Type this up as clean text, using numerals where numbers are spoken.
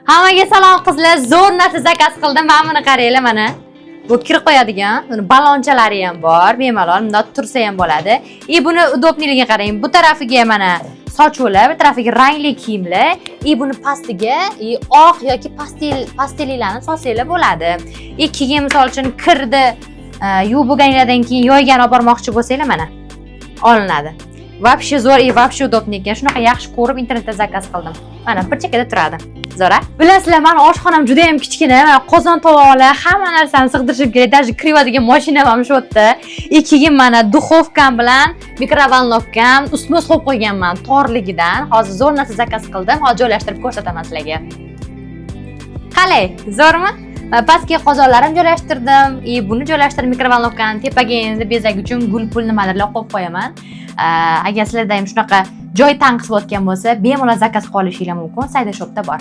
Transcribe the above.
Hammaga salom, qizlar. Zo'r narsa zakaz qildim. Mana buni qaranglar, mana. Bu kir qo'yadigan, buni balonchalari ham bor. Bemalol bundoq tursa ham bo'ladi. И buni удобный ligiga qarang. Bu tarafiga mana sochuvlar, bu tarafiga rangli kiyimlar, и buni pastiga и oq yoki pastel pastelliklarni solsanglar bo'ladi. И keyin, misol uchun, kirni yuvib bo'lganinglardan keyin yoygan olib bormoqchi bo'lsanglar, mana olinadi. Вообще zo'r и вообще удобный ekan. Shunaqa yaxshi ko'rib internetda zakaz qildim. Mana bir chekkada turadi. Zo'r, a? Bilasizlar, mani oshxonam juda ham kichkina. Mana qozon tovoqlar, hamma narsani sig'dirishim kerak. Даже kir yuvadigan mashinam ham shu yerda. И keyin mana духовка m bilan микроволновка m ustma-ust qo'yib qo'yganman torligidan. Hozir zo'r narsa zakaz qildim. Hozir joylashtirib ko'rsataman sizlarga. Qalay, zo'rmi? Va pastki qozonlarim joylashtirdim. И buni joylashtirib, микроволновка ni tepaga endi bezak uchun gul pul nimalarlar qo'yib qo'yaman. Agar sizlarda ham shunaqa joy tanqis bo'layotgan bo'lsa, bemalol zakaz qilib olishinglar mumkin. Sayda Shopda bor.